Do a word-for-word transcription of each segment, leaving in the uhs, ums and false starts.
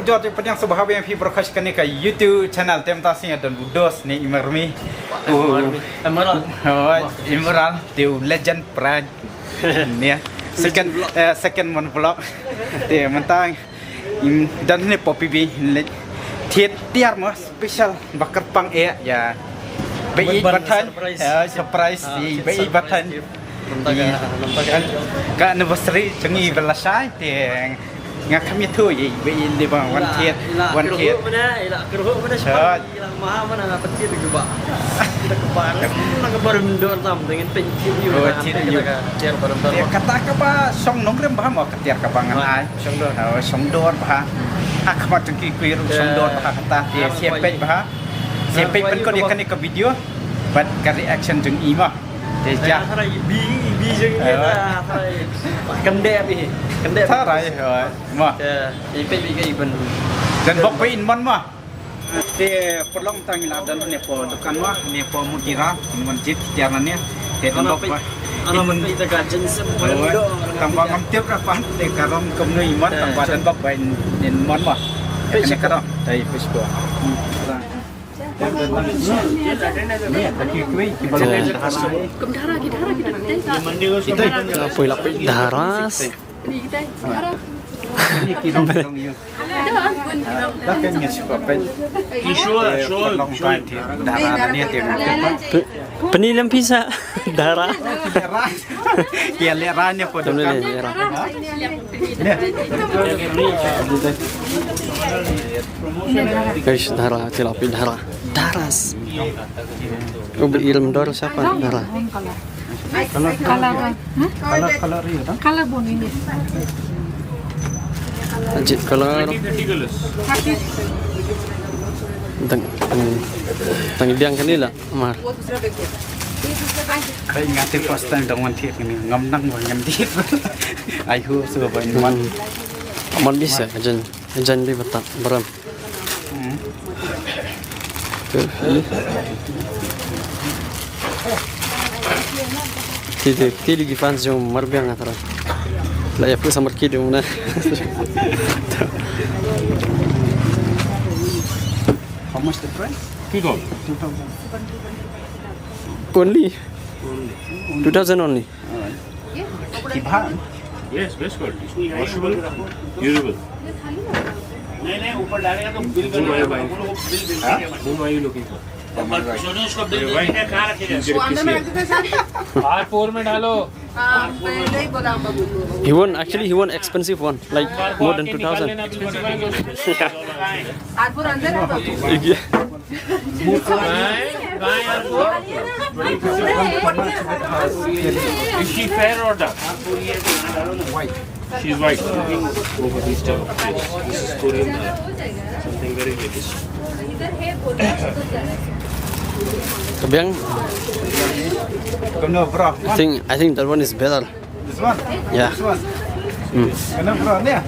Jot ïa pdiang sngewbha ïa phi baroh sha kane ka YouTube channel. Te mynta sngi don u dos ne Emerald. Oh, Emerald. Oh, Emerald, te u legend pride. Ne. Second, eh, second mon vlog. Te mynta, im, don ne popi bi le. Thied tiar mo special ba kyrpang eh ïa. Ba i batan. Surprise. Eh, surprise. Ah, i ba i surprise batan. Nampak ka, nampak ka. Ka anniversary jong i ba la shai te nga kham ïathuh ïa i ba i li ba wan thied, wan thied. Ila kyrhuh mana, ila kyrhuh mana. Shot. Ila maha mana nga pyntied juga. Kita kepar, kita kepar mendor tam dengan pyntied ïa. Oh, tied ïa. Kita ka tiar bareng. Te kata kaba shong nongrim bha mo ka tiar kaba ngan ai. Shong dor. Oh, shong dor bha. Ha khmat jong ki kwir shong dor bha kata te siap peit bha. Siap peit pynkut ïa kane ka video. Bad ka reaction jong i mo. Te ja. Tharai bi, bi jong i tharai. Kynde bi. Kynde. Tharai, hoi. Mo. Te i peit bi ka i ban. Don bok ba in mon mo. Te pyrlong tang ila don ne po dukan mo, ne po mutira, mon jit tiar ne. Te don bok ba. Ana man peit ta ka jensem. Tang ba ngam tip ra pan te ka rom kumno i mon, tang ba don bok ba in mon mo. Kane ka rom. Tai Facebook. Kumdara, kita, kita, kita. Kita, kita, poi lapik daras. Kita, kita. Sure, sure, sure. Peni lem pisa dara. Dara. Ïa leh rani apa tu kan? Guys, dara, tilapia dara. Daras. Ubi ilm dor siapa? Dara. Color, color, color, color, color, iya, kan? Color bone ini. Ajit color. Tang, tang, tang biang kane lah. Mar. Ai, nga te first time dang wan thied kane, ngam nang wan ngan thied. Ai hu so ba wan. Mon bisa, jan, jan bi batak, baram. Hmm. Ti, ti, ti di ki fans jong Marbiang atra. La ya pu samar ki dum na. How much the price? Two thousand. Two thousand. Only? Two thousand only? Alright. Ki bha? Yes, best quality. Washable, usable. नहीं, नहीं, ऊपर डालेगा तो बिल बनेगा। Whom are you buying? Whom are you looking for? Sonu, उसको बिल दे दीजिए, कहाँ रखे जाए? आर फोर में डालो। He want, actually, he want expensive one, like, more than two thousand. R four अंदर है। Is she fair or dark? White. She's white. Go for these type of things. This is Korean, uh, something very latest. Ka biang. Kumno, bro? I think, I think that one is better. This one? Yeah. This one? Hmm. Kumno, bro, ne?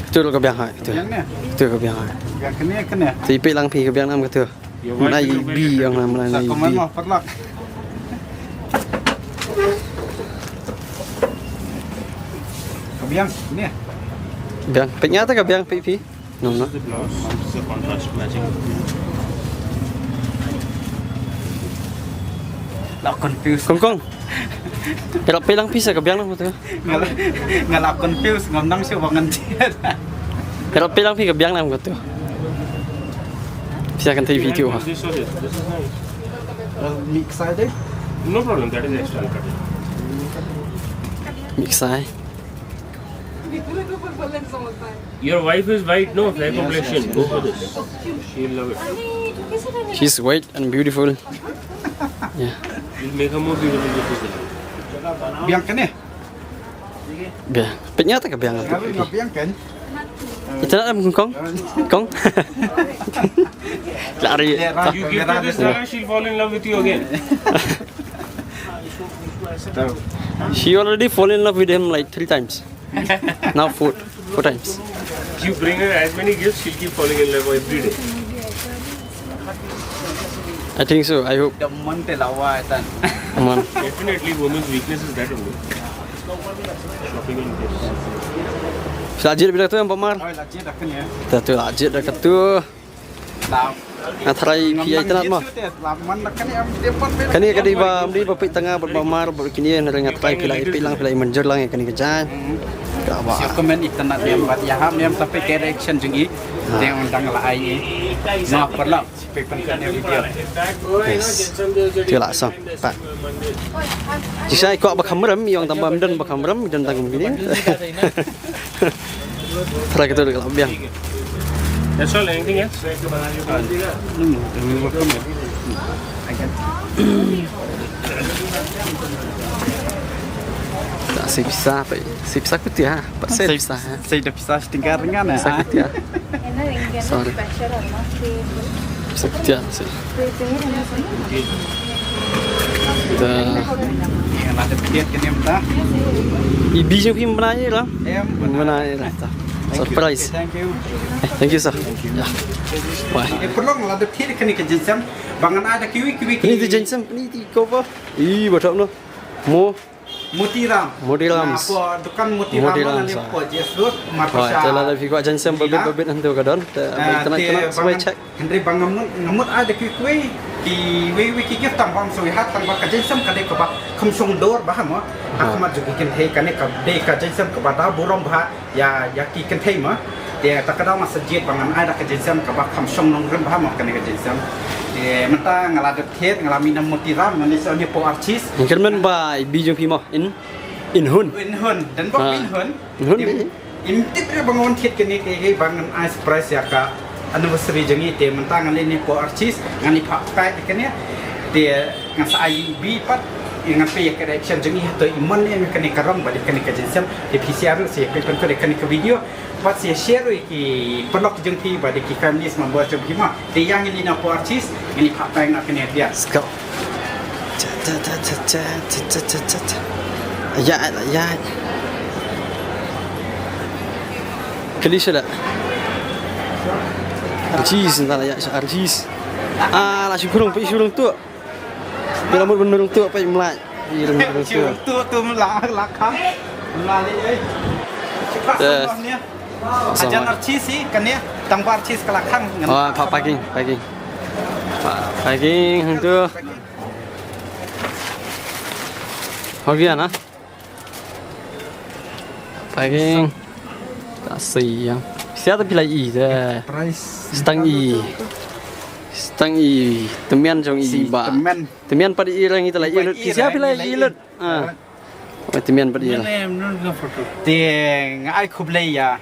Itu ka biang ha, itu. Yang ne? Itu ka biang ha. Yang kene, kene. Ti peit lang phi ka biang nam ka tu. Mlai bi, ong la mlai bi. Sa comment mo, parlok. Ka biang, ne? Biang, peit nga ta ka biang, peit phi. No, no. This is the blouse. This is the contrast matching. La confuse. Kong kong. Ïarap peit lang phi sa ka biang nam ka tu. Nga la, nga la confuse, ngam nang shuh ba ngan thied. Ïarap peit lang phi ka biang nam ka tu. Phi sa kan thei video ha. This one is, this is nice. Mix side. No problem, that is extra. Mix side. Your wife is white, no? Fair complexion. Go for this. She'll love it. She's white and beautiful. Yeah. You'll make her more beautiful with this. Biang kane? Biang. Peit nga ta ka biang. Biang kan? Ita na am kong? Kong? Lari. You give her this color, she'll fall in love with you again. She already fall in love with him like three times. Now four, four times. You bring her as many gifts, she'll keep falling in love every day. I think so. I hope. Come on. Definitely, women's weakness is that only. Shopping and gifts. La jied bad katu em Bah Mar. Oi, la jied da kane. Katu la jied da katu. Nga tharai phi ïa itynnad mo. Kane ka dei ba, ym dei ba peit tang bad Bah Mar bad kine, hynrei nga tharai phi la peit lang, phi la mynjur lang ïa kane ka jaiñ. Ka ba. Shu comment itynnad em bad ïa ham em, sa peit ka reaction jong i. Te ong dang la ai i. Nga paralok. Peit pynkan ïa video. Yes. Te la song. Pat. Shisha i kwah ba kham rem, i ong tang ba ym don ba kham rem, i don tang kumne. Try kita dulu biang. That's all, anything else? Tak sipsa apa? Sipsa kutia, apa sipsa? Saya dah pisah setingkat dengan. Sipsa kutia. Sorry. Sipsa kutia sih. Dah. Yang ada tiket kena minta. Ibi jong phim bnai lah. Em, bnai lah. Surprise. Thank you. Eh, thank you, sir. Ya. Wah. Eh, paralok, la dep thied kane ka jaiñsem. Ba ngan ai da kiwi kiwi. Ini tu jaiñsem, ini tu cover. Ih, ba thok noh. Mo. Motiram. Motiram. Na, hapoh dukan Motiram, Motiram, na, sir. Hapoh J S Road, Marcosha. Wah, te lada phi kwah jaiñsem ba bit ba bit hangto ka don. Te ba itynnad, itynnad, sngewbha check. Hynrei ba nga mut, nga mut ai da kiwei kiwei, kiwei kiwei ki gift tang ba ym sngewbha, tang ba ka jaiñsem ka dei kaba kham shong dor bha mo. Ha khmat jong ki kynthei kane ka dei ka jaiñsem kaba da burom bha ïa, ïa ki kynthei mo. Te ta ka daw nga sa jied ba ngan ai da ka jaiñsem kaba kham shong nongrim bha mo kane ka jaiñsem. Te mynta nga la dep thied, nga la mih na Motiram, nga la sa ne hapoh Archis. Nga kyrmen ba ibi jong phi mo, In, In Hun. In Hun, don bok In Hun. In Hun. Im tip re ba ngan thied kane ka, ka ba ngan ai surprise ïa ka anniversary jong ngi, te mynta nga leit ne hapoh Archis, ngan ïa phah pack kane, te ngan sa ai ibi pat, ngan peit ïa ka reaction jong ngi, hato i mon ne em ïa kane ka rong bad ïa kane ka jaiñsem, te phi sngewbha ruh sa peit pynban ïa kane ka video, bad sa share ruh ïa ki paralok jong phi bad ïa ki family members jong phi mo. Te ïa ngi leit na hapoh Archis, ngan ïa phah pack na kane ïa. Let's go. Cha, cha, cha. Ya, ya. Kali sha da. Archis, nda la ya sha Archis. Ah, la shu khurung, phi shu rung tu. Phi la mut ban rung tu, phi mlai. Phi rung tu. Shu rung tu, tu mlai, la khang. Mlai, eh. Yes. Hajan Archis hi, kane, tang ba Archis ka la khang. Oh, pa-, parking, parking. Pa-, parking, hangtu. Ho gya na? Parking. Ta sei yang. Sia ta phi la i te. Price. Stang i. Stang i. Temian jong i ba. Temian. Temian pat i rang i ta la i lut. Sia phi la i lut. Ah. Oi, temian pat ïa. Te nga ai khublei ïa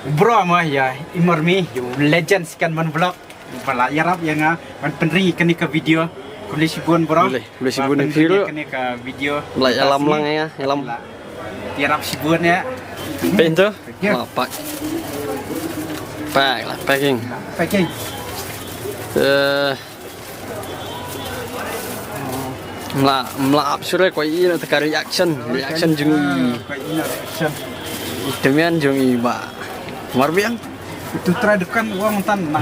u bro mo, ïa i Marmi, ïa u legend Second Man Vlog. Ba la ïarap ïa nga ban pynri kane ka video. Khublei shibun bro. Khublei, khublei shibun ïa phi ruh. Kane ka video. Ba la ïalam lang ïa, ïalam. Ïarap shibun ïa. Pyntu? Pack. Pack lah, packing. Packing. Eh, Mla, mla ap shuh re, kwah i na ta ka reaction, reaction jong i. Kwah i na reaction. I temian jong i ba. Mar biang. Utu trai dukan u ong tan na.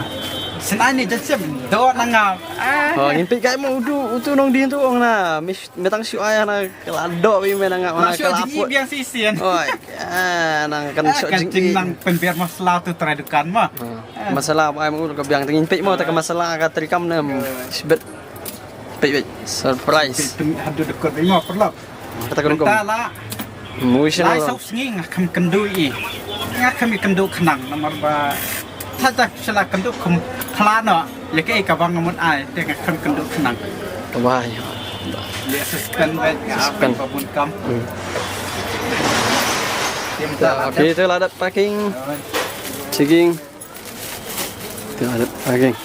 Sien ai ne jaiñsem, do na nga. Ah. Oh, ngin peit kai mo utu, utu nongdie tu ong na. Mis, metang shu ai na ka la do bi me na nga, na ka la jing i put. Biang shisien. Oi, ah, nang kan shu jing i. Nang pynbiar masala tu trai dukan mo. Ah. Masala ba ai mo ka biang, te ngin peit mo ta ka masala ka trei kam ne. Sbet. Peit, peit. Surprise. Peit, peit, haduh dukut imo paralok. Kata ka dukut. Mynta la. Emotional. Lai saw sngi nga kham kynduh i. Nga kham i kynduh khnang namar ba. Tha ta shala kynduh kham phla noh. Ïa kaei kaba nga mut ai te nga kham kynduh khnang. Wah, ïa. Ïa suspend bad nga. Suspend. Ba bun kam. Hmm. Te mynta la. Okay, te la dep packing. Oi. Checking. Tengok ada packing.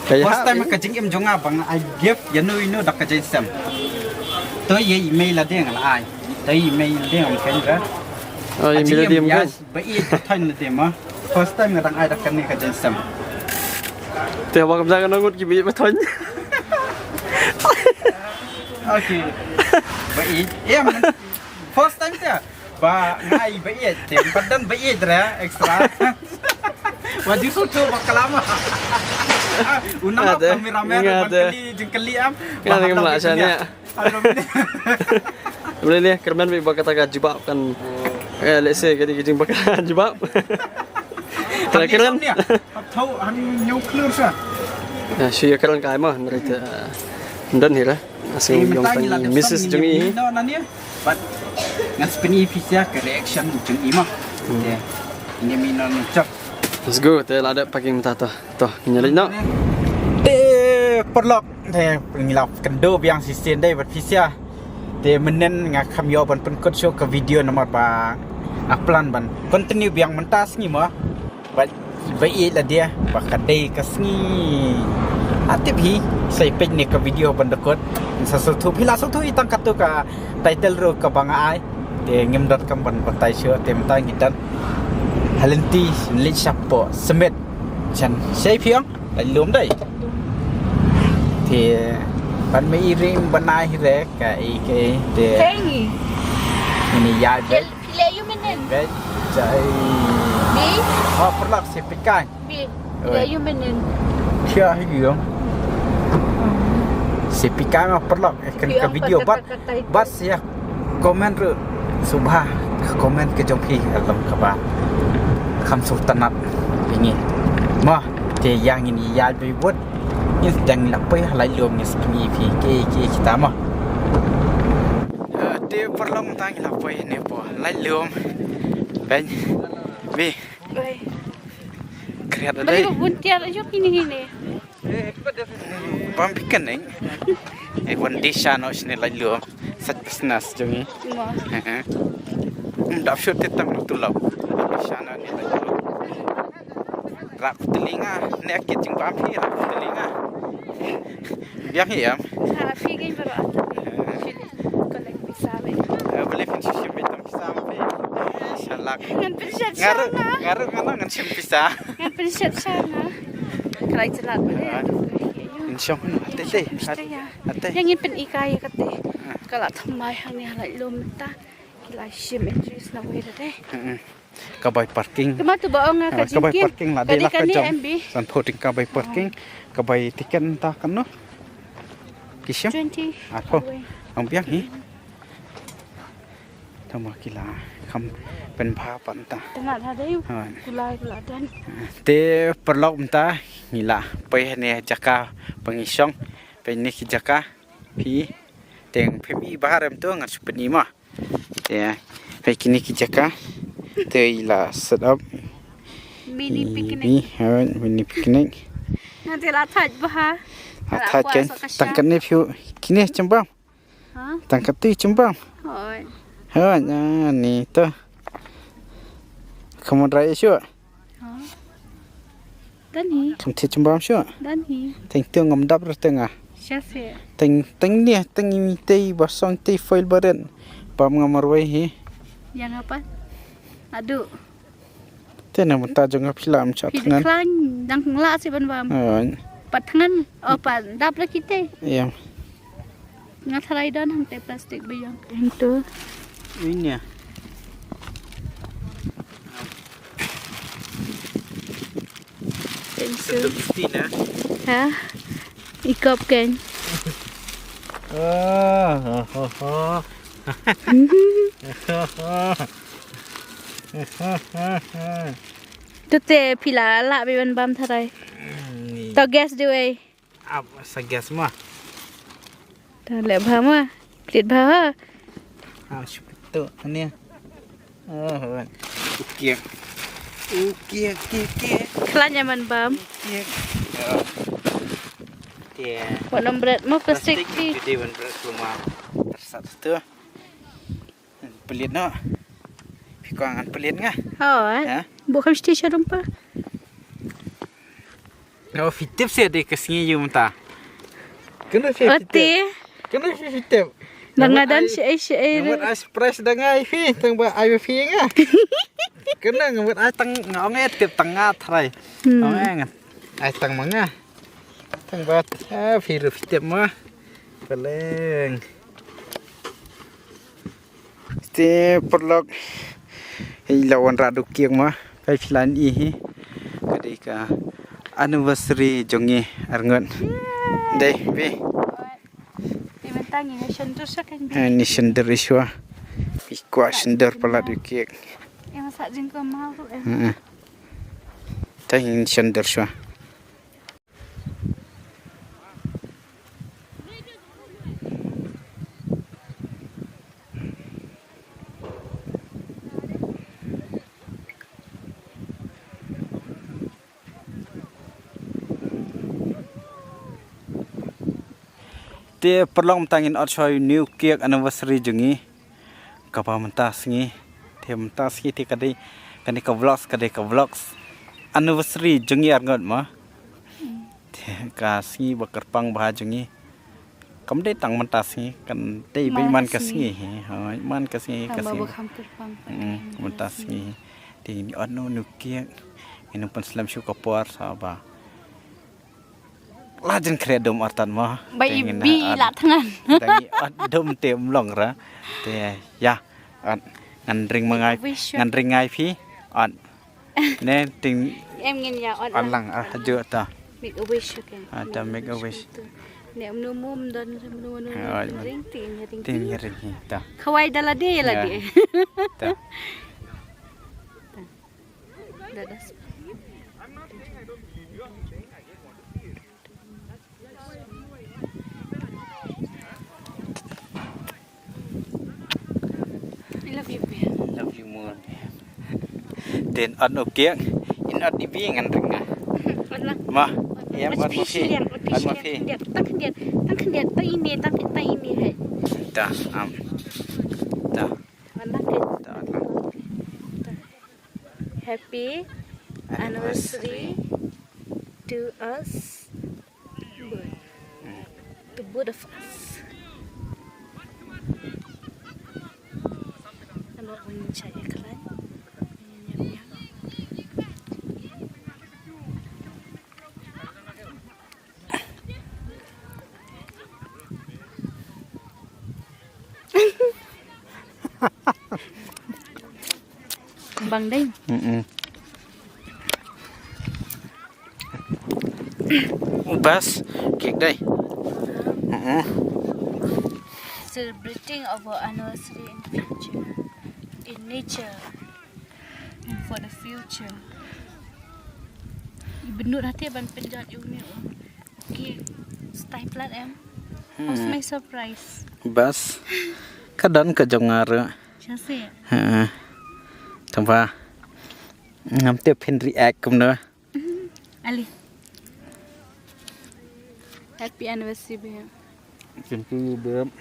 First time ka jingim jong nga ba nga ai gift ïa no ïa no da ka jaiñsem. To ïa i mei la dei nga la ai. To i mei la dei nga mei ka. Oh, i mei la dei nga. Ba i ba thon la dei ma. First time nga dang ai da kane ka jaiñsem. Te ba kam jang ngut ki ba i ba thon. Okay. Ba i. Em. First time te. Ba ngai ba ïeit, te ba don ba ïeit re extra. Wa ju su tu ba kalam. Unang kamera mer ba kali jingkali am. Nga ni kamla sha ni. Boleh ni, kermen bi ba kata ka jubab kan. Eh, let's say, ka dei ka jingbakla jubab. Tara kren. Hap thau, han ñiew klur sa. Ya, shu ïa kren kai mo, nari te, eh, don hi ra. Asing yong tang missus jong i. No, nan ya. But ngan spin i pisa ka reaction jong i mo. Te, ini mi non chap. Let's go, te lada packing mata to. To, ngi leit noh. Te paralok, te ngi la kynduh biang shisien dei bad pisa. Te mynnin nga kham ïoh ban pynkut shuh ka video namar ba nga plan ban continue biang mynta sngi mo. Ba, ba ïeit lade ba ka dei ka sngi. Ati phi sa ïa peit ne ka video ban da kut. Sa sngewthuh phi la sngewthuh i tang katto ka title ruh kaba nga ai. Te ngim don kam ban batai shuh te mynta ngi don ha lynti leit shapoh Smit. Chan sei phi ong. Lai lum dei. Te ban me i ring ban ai hi re ka i ke te. Thank you. Ini ya be. Pile you menen. Be jai. Bi. Oh, paralok si pikai. Bi. Oi. Pile you menen. Sia hi yo. Si pikai ma paralok. Eh, kan ka video bat. Bat sia. Comment ruh subha ka comment ka jong phi ka long kaba kham sngewtynnat ïa ngi. Mo te ïa ngin ïa bud ngin sdang la poi ha Laitlum ngin sdang ïa phi ke ke kita mo. Eh, te paralok ta ngi la poi ne po Laitlum. Ben bi. Oi. Kriat. Bali dai. Bun tiar juk ini ini. Bam picnic. Eh, wan disha no shne Laitlum. Sat business jong i. Mo. Heeh. Um dap shot te tam tu lau. Disha no ni Laitlum. Rak telinga. Ne kit jing bam hi rak telinga. Biang hi am. Ha, phi gin baro. Collect pisa le. Eh, boleh pin sisi tam pisa phi. Shalak. Ngan pin shat. Ngaru, ngaru ngana ngan sim pisa. Ngan pynshit sha nga. Krai chalak ba dei. Ngan shong hnu, ate, ate. Ate. Yang ngin pyn-i kai kate. Ka la thymmai hangne ha Laitlum mynta. Ki la shim entries na wei da dei. Ka bai parking. Kama tu ba ong nga ka jingkien. Ka bai parking la dei la ka jong. San pho ding ka bai parking. Ka bai ticket mynta kano. Ki shim. Twenty. Arphew. Ong biang hi. Tang ba ki la kham pynbha pat mynta. Tang ba la dei. Kulai kulai dan. Te paralok mynta ngi la poi ha ne jaka ba ngi shong. Peit ne ki jaka phi. Te phim i bha rem tu ngan shu pyni mo. Te peit kine ki jaka. Te i la set up. Mini picnic. Mini picnic. Nga te la thait bha. La thait kan. Tang kane phi kine chembam. Tang katu chembam. Hoi. Hoi, ah, ni tu. Kamu rai shu. Dan hi. Kam thi chembam shu. Dan hi. Teng tu ngam dap rete nga. Sha se. Teng teng ni teng mi tei basong tei foil baren. Bam nga marwei hi. Yang apa? Aduh. Te na mynta jong nga phi la ym shah thngan. Phi khlaiñ dang la si ban bam. Pat thngan o pat dap la kite. Ïa. Nga tharai don hangte plastik biang. Hangtu. Ini ya. Thank you. Sedap mesti na. Ha? Ikop kan. Oh, ho, ho, ho. Tu te phi la lah ban bam tharai. To gas dei wei. Ap sa gas ma. Ta leh bha ma. Plit bha ha. Ha shu tu ni. Oh, okay. Okay, okay, okay. Khlaiñ ïa man bam. Okay. Te. Wan ym bret ma plastik ti. Te wan bret ma. Tersat tu. Pelit noh. Phi kwah ngan pelit nga? Hooid. Ha? Buh kham shiti sharum pa. Oh, phi tip seh dei ka sngi ïa mynta. Kena phi tip. Kena phi tip. Nang ngadan syair syair. Nang ai surprise da nga ïa phi tang ba ai phi nga. Kena nga mut ai tang nga ong eh tip tang nga trai. Ong eh nga ai tang ma nga. Tang ba phi ruh phi tip ma. Peleng. Te paralok. Hi la wanrah da u kiang ma. Kai phi lah ban i hi. Ka dei ka anniversary jong ngi arngut. Dei bi. Ni mynta ngi ngi shyndur sa kan bi. Ni shyndur i shuwa. Phi Kwah shyndur palat ïa u cake. Em sa jingkam ma ruh em. Hmm. Tang shyndur shuwa. Te paralok, mynta ngin ot shuwa ïa u new cake anniversary jong ngi. Kaba mynta sngi. Te mynta sngi te ka dei, kane ka vlogs, ka dei ka vlogs anniversary jong ngi arngut mo. Te ka sngi ba kyrpang bha jong ngi. Kam dei tang mynta sngi, kan dei bad man ka sngi hi. Ha, man ka sngi, ka sngi. Mynta sngi. Te ngin ot u new cake. Ngin ym pynslem shuh ka por sa ba la jan khreh dum artat mo. Ba i bi la thngan. Dang i ot dum te ym long ra. Te ïa, ot ngan ring ma ngai, ngan ring ngai phi. Ot ne ting. Em ngin ïa ot lang. Ot lang, ah, hajuh ta. Make a wish, okay. Ah, ta make a wish. Ne mnu mum don mnu mnu ring ting ring. Ting ring hi ta. Khawai da la de la de. Ta. I love you, babe. Love you more, babe. Then ot u cake, in ot i bi ngan ring nga. Ot lang. Ma, ot ma phi. Ot ma phi. Tang khyndiat, tang khyndiat, tang ine, tang, tang ine hai. Ta, am. Ta. Ot lang. Ta, ot lang. Happy anniversary to us both. To both of us. Ano ang siya iklan? Bang dei. Mm-mm. Bas, cake dei. Mm-mm. Celebrating our anniversary in future, in nature, and for the future. Benut hati ban pynjot ïa u ni. Okay, style plat em. How's my surprise? Bas. Ka don ka jong nga ruh. Sha se. Ha. Tang ba ngam tip phin react kumno. Ali. Happy anniversary, babe. Thank you, babe.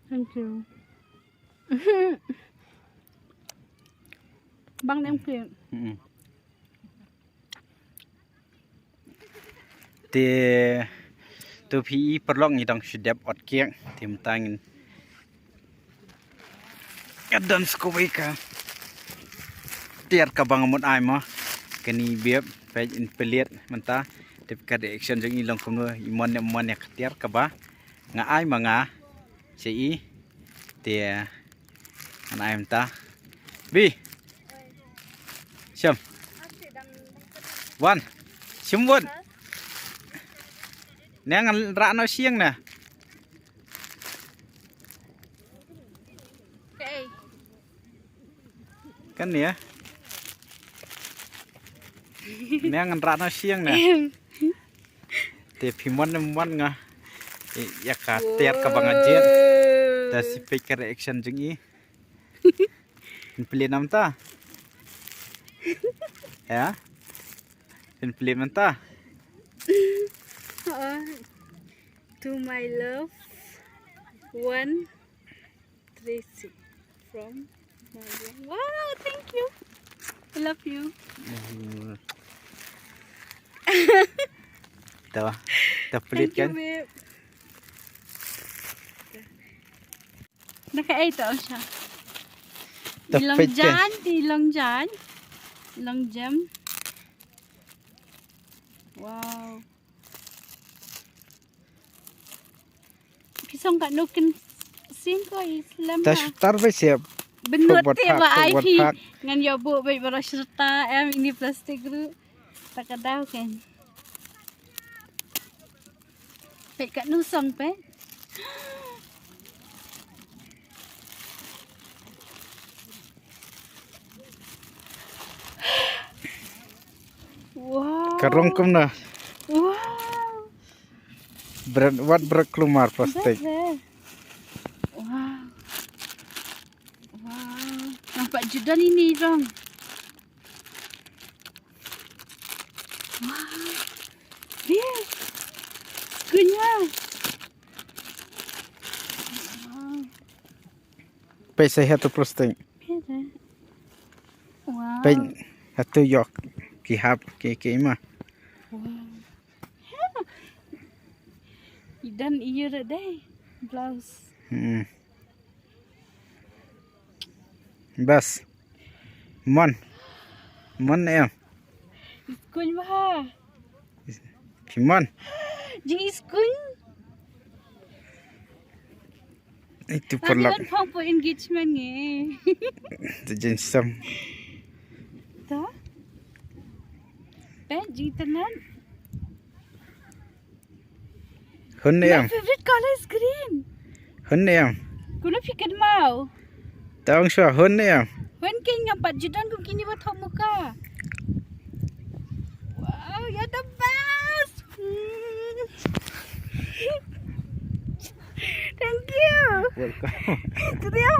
Thank you. Bang dang phi. Mm-mm. Te to phi i paralok, ngi dang shu dep ot cake. Te mynta ngin ka don skawei ka tiar kaba nga mut ai mo. Kane babe, peit in pynleit mynta. Te ka reaction jong i long kumno, i mon ne ym mon ïa ka tiar kaba nga ai ma nga. Sha i. Te ngan ai mynta. Bi. Shim. Wan. Shim wut. Ne ngan rah noh shieng ne. Kan ïa. Ne ngan rah noh shieng ne. Te phi mon ne ym mon nga. Ïa ka tiar kaba nga jied. Te sa peit ka reaction jong i. Pynplie namta. Ïa. Pynplie namta. To my love. One. Tracy from Marwang. Wow, thank you. I love you. Tawa. Thank you, babe. Dah kaei tu, Osha? Di long jan, di long jan. Long jam. Wow. Tong ka nu kin sing ko i slem. Ta ha. Star ba siap. Benut te ba ai phi. Ngan yo bu bai baroh serta em ini plastik ru. Ta ka dau ken. Pek ka nu song pek. Wow. Ka rong kumno? Wow. Bret, wat bret klumar plastik. Bret, bret. Wow. Wow. Nampak judan ini rong. Wow. Bih. Kunyah. Wow. Pei sa ha tu plastik. Pei sa. Wow. Pei ha tu yok ki hap ki ki ma. Wow. Idan iyo dai. Blouse. Hmm. Bas. Mon. Mon em. Iskuin bah. Phi mon. Jing iskuin. Itu perlak. Kan pang po engagement nge. Itu jinsam. Ta? Pet jing tenan. Hun ne em. My favorite color is green. Hun ne em. Kuno phi kynmaw. Tang sha hun ne em. Hun kin ngam pat judan kum kini ba thok muka. Wow, you're the best. Hmm. Thank you. Welcome. Itu dia.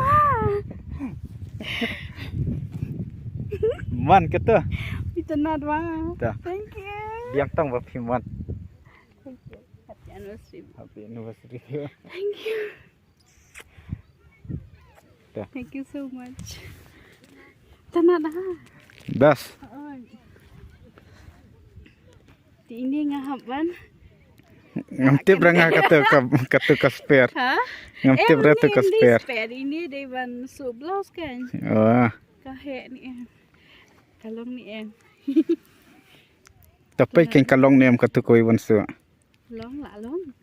Man kata. Itu nat wah. Thank you. Yang tang ba phi man. Thank you. Happy anniversary. Happy anniversary. Thank you. Thank you so much. Tana dah. Das. Ti ini ngahap ban. Ngam tip ranga katu ka katu ka spare. Ha? Ngam tip ratu ka spare. Spare ini dei ban su blouse kan. Oh. Ka he ni em. Ka long ni em. Tapi kan ka long ni em katu ko iwan su. Long la long.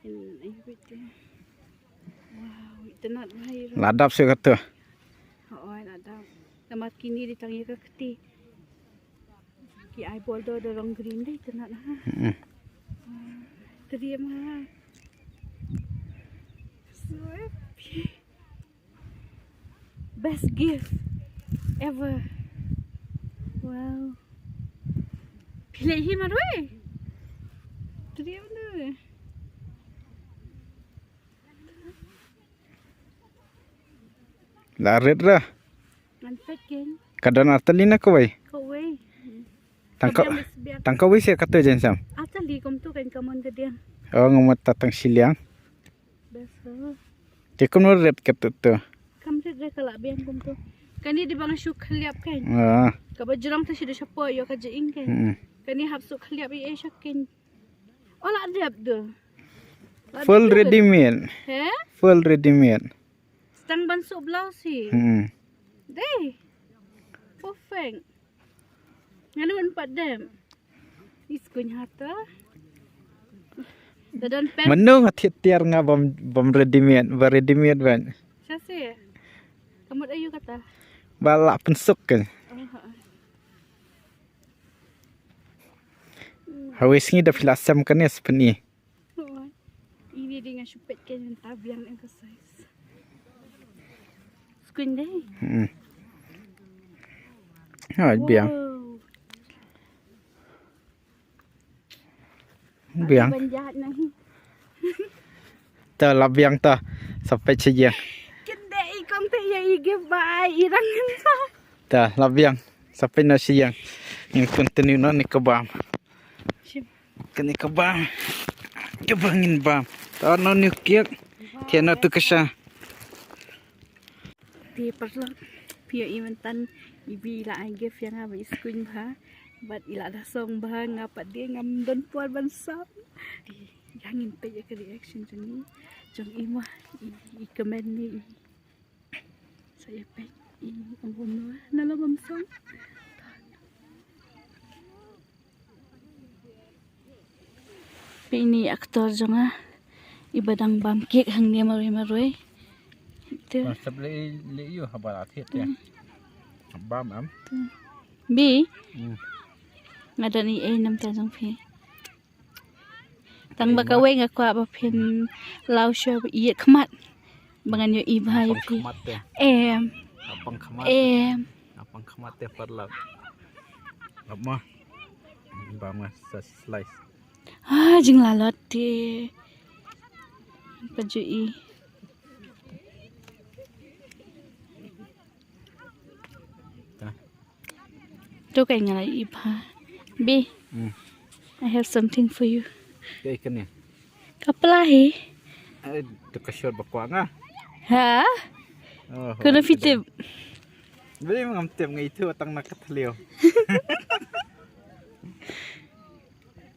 In ai bit. Wow, itanat bhai. La dap se katu. Hooid la dap. Namar kini di tang ya ka kti. Ki ai bol do do rong green dei itanat ha. Hmm. Tadi ma. So happy. Best gift ever. Wow. Pilih hi marwei. Tadi mana? La red ra. Ngan pet ken. Ka don artalina kawei. Kawei. Tang ka, tang kawei se katu jinsam. Artali kumtu kan ka mon ka diang. Oh, ngamut ta tang shiliang. Best ho. Te kumno red katu tu. Kam red re ka la biang kumtu. Kani di bang shu khliap kan. Ah. Kaba jrong ta shi da shapo yo ka jing kan. Hmm. Kani hap su khliap i e shakin. Oh la dep tu. Full ready made. He? Full ready made. Stang ban su blouse hi. Hmm. Dei. Perfect. Nganu un pat dem. Iskuin hata. Dadan pen. Manu nga thiet tiar nga bam bam ready made, ba ready made ban. Sasi. Kamut ayu kata. Ba la pensuk kan. Hawis ngi da pila sem kan ya sepeni. Ini dia nga shupet ke yang tabiang emphasize. Screen deh. Hmm. Ha, biang. Biang. Ban jahat nahi. Ta la biang ta. Sampai chejeng. Kende ikong te ya ige bai irang ta. Ta la biang. Sampai na chejeng. Yang continue na ni kebam. Shim. Kani ka bam. Ka bam ngin bam. Ta no ni kiak. Te no tu ka sha. Te parlok. Pio i mentan ibi ila ai gift yang abi screen bha. Bat ila da song bha nga pat dia ngam don por ban sam. Yang ngin pe ya ka reaction jong i. Jong i ma i, i comment ni i. Sa ïa peit i ong kumno na la bam song. Peit ni actor jong nga. Ba dang bam kek hangne marwei marwei. Te. Ba sep le le yu haba la thied te. Bam am. Bi. Hmm. Nga don i ei namta jong phi. Tang ba kawei nga kwah ba phin law shuwa ba ïeit khmat. Ba ngan ïohi bha ïa phi. Apang khmat te. Em. Apang khmat. Em. Apang khmat te parlok. Ap ma. Ba ma sa slice. Ah, jinglalot te. Pa ju i. Ta. Tu kai nga la i bha. Bi. Hmm. I have something for you. Kai kane. Ka pla hi. Ai, tu ka shot ba kwah nga. Ha? Oh, kano phi tip? Beli ngam tip ngai tu tang na ka thliew.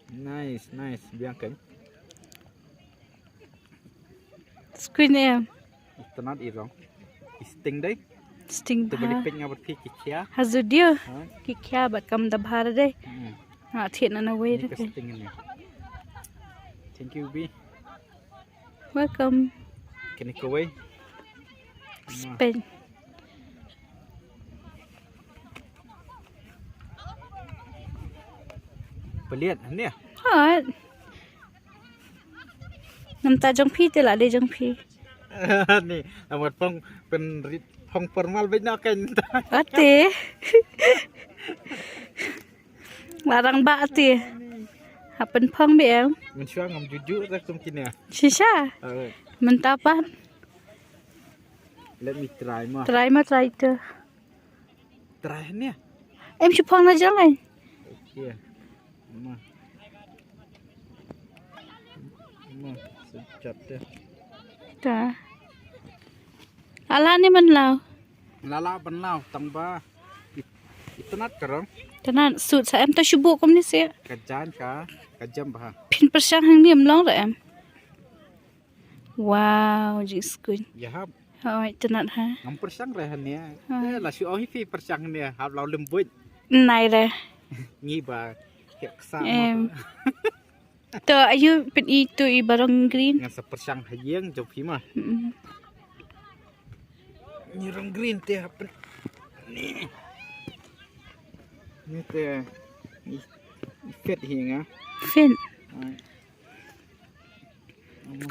Nice, nice. Biang kan. Screen em. Itanat i rong. I sting dei. Sting. Tu beli bha. Pek nga bad ki ki khia. Hazu dia. Ha? Ki khia bad kam da bha dei. Hmm. Ha, thied na na wei. Ni dei ka pek. Sting ni. Thank you, Bi. Welcome. Kini kawei. Spain. Peliat ni. Hot. Namta jong phi te la de jong phi. Ni, amat phong pen rit phong formal bej na kan. Ate. Larang ba ate. Hapen phong be em. Min shwa ngam juju ra kum kine. Shisha. Alright. Mynta pan. Let me try ma. Try ma try te. Try ne. Em shu phong na jong ai. Okay. Ma. Ma, sejat te. Ta. Ala ni man lau. Lala ban lau tang ba. It-, itanat karong. Tanat sut sa em ta shubu kom ni se. Ka jan ka, ka jam ba. Phin pyrshang hang ni em long ra em. Wow, ji skun. Ya hap. Hoi, tanat ha. Ngam pyrshang re han ya. Ha. Eh, la shu ong hi phi pyrshang ne, hap lau lembut. Nai re. Ngi ba. Kek sa. Em. To ayu pyn i tu i barong green. Ngan sa pyrshang ha ïeng jong phi ma. Mm. Ni rong green te happen. Ni. Ni te. Ni, ni fit hi nga. Fit. Ai.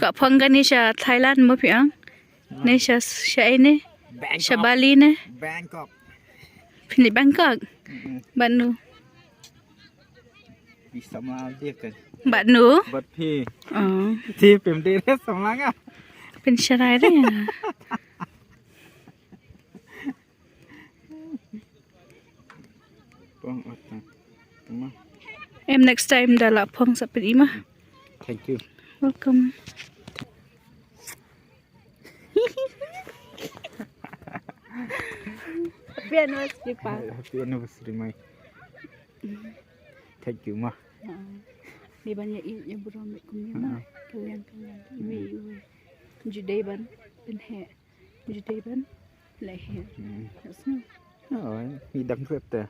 Ka phong kane sha Thailand mo phi ong? Ne sha, sha ine? Bangkok. Sha Bali ne? Bangkok. Phin leit Bangkok? Mm-mm. Bad nu? Phi samla de kan. Bad nu? Bad phi. Oh. Te pem de re samla nga. Phin sharai re. Phong ot. Em, next time da la phong sa pyn i ma. Thank you. Welcome. Happy anniversary pa. Happy anniversary mai. Thank you ma. Ni ban ya i ya burom kum ni ma. Kalian kalian. Iwi iwi. Judai ban pynhe. Judai ban leh he. Hmm. That's no. Oh, ni dang rep te.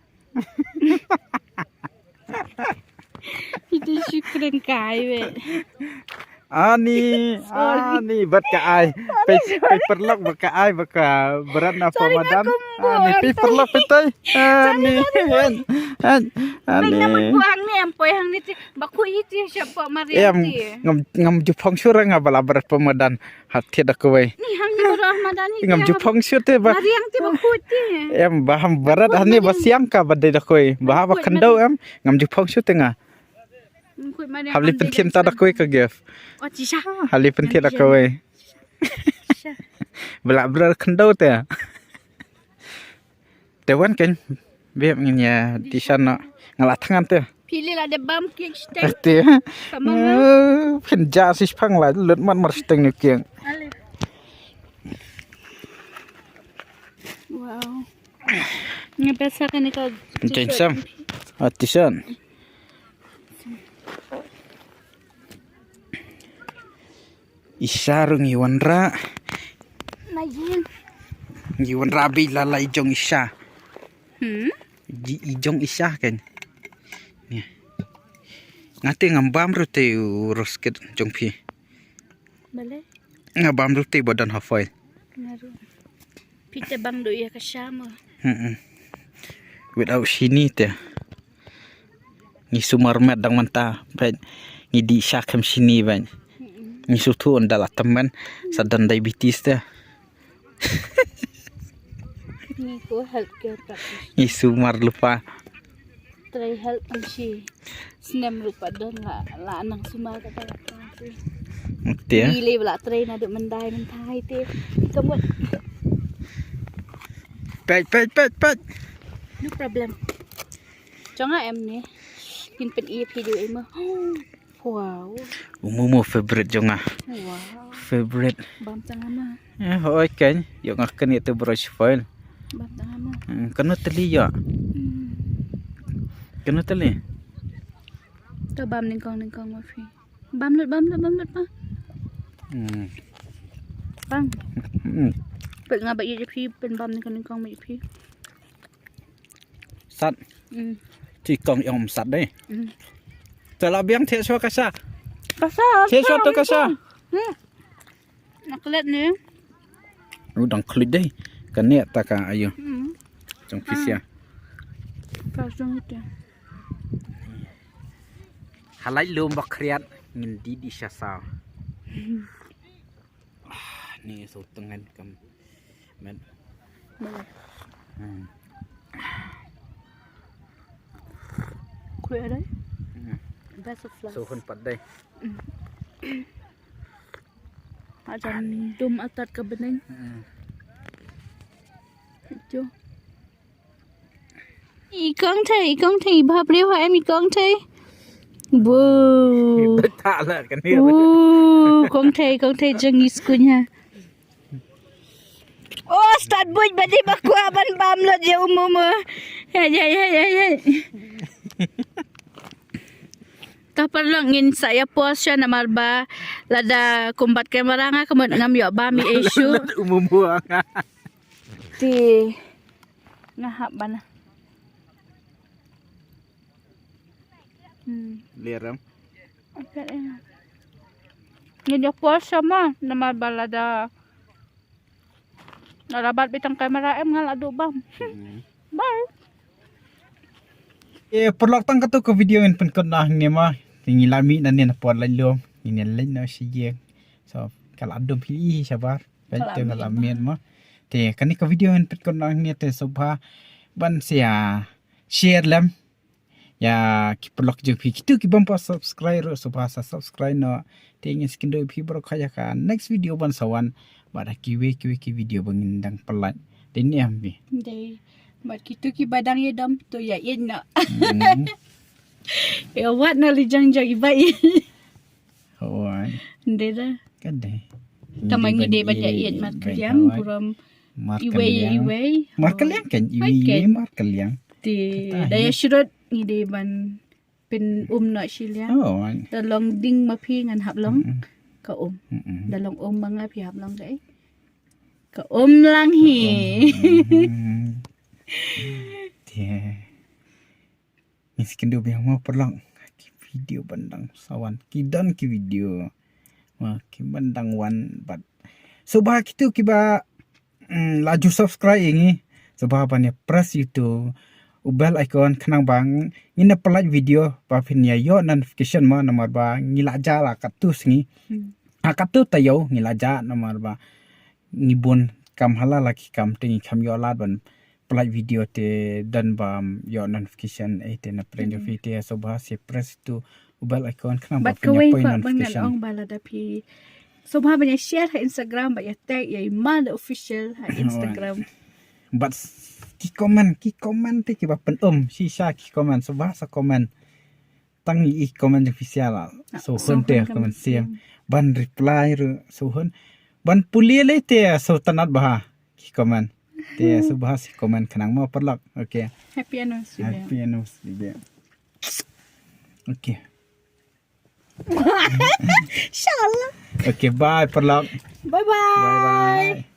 Itu syukurin kai we. Ani, ani bat ka ai. Pe pe perlok bat ka ai bat ka berat na pamadan. Ani pe perlok petai. Ani. Ani. Ani. Buang ni empoi hang ni ti. Baku iti siapa mari. Em, ngam ngam jupong surang ngam bala berat pamadan. Hat thied da kawei. Ni ham ni baroh madan ni. Ngam ju phong shu te ba. Mariang te ba kut te. Em ba ham barat hani ba siang ka ba dei da kawei. Ba ha ba khandau em. Ngam ju phong shu te nga. Hap li pynthied ta da kawei ka gift. Oh, ci sha. Hap li pynthied da kawei. Bala bra khandau te. Te wan kein, bep ngin ïa dih shan noh. Nga la thngan te. Phi leh la dep bam kek shteng. Te. Phin ja shi shipang la lut mat mar shteng ne kek. Wow. Nga pesa kane ka. Kein sam. Ati shan. Isha ruh ngi wanrah. Na yin. Ngi wanrah beit la la i jong Isha. Hmm? Ji i jong Isha kan. Ni. Nga te ngam bam ruh te u rosket jong phi. Balei? Nga bam dul te ba don ha foil. Nga ruh. Phi te bang do ïa ka sha mo. Hmm. Without shini te. Ngi sumar met dang mynta, bad ngi dih sha kem shini bad. Ngi suthu ynda la tymmen, sa don diabetes te. Ngi ko health care practice. Ngi sumar lypa. Trai health ang shi. Snem ruh pat don la, la nang sumar ka ta. Te. Ngi le la trai naduh mynta mynta te. Kamut. Peit, peit, peit, peit. No problem. Jong nga em ni. Kin pyn-i phi dei em. Wow. U Momo favorite jong nga. Wow. Favorite. Bam tang ma. Eh, hoi kan. Ïoh nga kane te brush foil. Bam tang ma. Hmm, kano teli ïoh. Hmm. Kano teli. To bam nyngkong nyngkong ma phi. Bam lut, bam lut, bam lut pa. Hmm. Bang. Hmm. Peit nga ba ïa phi pyn bam nyngkong nyngkong ma ïa phi. Sat. Hmm. Ti kong ïong sat dei. Hmm. Te la biang te shuwa ka sha. Ka sha. Te shuwa to ka sha. Hmm. Nak let ni. U dang khluit dei. Ka ne ta ka ayu. Hmm. Jong phi sia. Ka jong te. Halai lum ba khriat ngin di di sha sa. Ah, ni so tengan kam. Men. Balei? Hmm. Khuid dei? Hmm. Best of luck. So hun pat dei. Hmm. Ajan dum atat ka bneng. Hmm. Jo. I kong thei, i kong thei, bha briew ha em i kong thei. Boo. Beta la kan ni. Boo, kong thei, kong thei jong i skun ha. Oh, stad buit ba dei ba kwah ban bam lut ïa u Momo. Hai, hai, hai, hai, hai. Ka paralok ngin sa ïa pause sha namar ba lada kumbat kamera nga ka mut ngam ïoh bam ïa i shuh. Lut u Momo nga. Te nga hap ban. Hmm. Lerang. Okay, eh. Ngin ïa pause sha ma namar ba lada Nga la bat beit tang kamera em nga la duh bam. Hmm. Bye. Eh, paralok tang katto ka video ngin pynkut noh hangne mo. Te ngi la mih nangne na por lait lum. Ngin ïa leit noh sha ïing. So, ka la dum hi hi shabar. Ka la mih mo. Te kane ka video ngin pynkut noh hangne te sngewbha ban share, share lem. Ïa ki paralok jong phi kito ki bym pat subscribe ruh sngewbha sa subscribe noh. Te ngin sa kynduh ïa phi baroh kha ïa ka next video ban sa wan. Bad ha kiwei kiwei ki video ba ngin dang pynlait. Te ne em phi. Dei. Bad kito kiba dang ïa dom to ïa ïeit noh. Hmm. Ïa wat na li jang jong i ba ïeit. Hooid. Dei da. Ka dei. Tang ba ngi dei ban ïa ïeit markylliang burom iwei iwei. Markylliang kan iwei iwei markylliang. Te da ïa shu rot ngi dei ban pyn um noh shiliang. Hooid. Da long ding ma phi ngan hap long ka um. Mm-mm. Da long um ma nga phi hap long kaei? Ka um lang hi. Te. Ngin sa kynduh biang mo paralok. Ki video ban dang sa wan. Ki don ki video. Mo ki ban dang wan bad. Sngewbha kito kiba, mm, la ju subscribe ïa ngi. Sngewbha ban ïa press ïa uto u bell icon khnang ba ngin ïa pynlait video ba phin ïa ïoh notification mo namar ba ngi la jia la katto sngi. Hmm. Ha katto taïew ngi la jia namar ba ngi bun kam ha la la ki kam te ngi kham ïoh lad ban pynlait video te don bam ïoh notification eh te na pdeng jong phi te sngewbha sa press ïa uto u bell icon khnang ba phin ïa poi notification. Bad kawei pat ban ngan ong ba lada phi sngewbha ban ïa share ha Instagram bad ïa tag ïa i Mada Official ha Instagram. Bad ki comment, ki comment te kiba pyn um shisha ki comment sngewbha sa comment. Tang i comment jong phi sha la. So hun te comment siang. Ban reply ruh so hun. Ban pule le te so tnat bha ki comment. Te so bha si comment khnang mo paralok. Okay. Happy anniversary. Happy anniversary. Okay. Inshallah. Okay, bye paralok. Bye bye. Bye bye.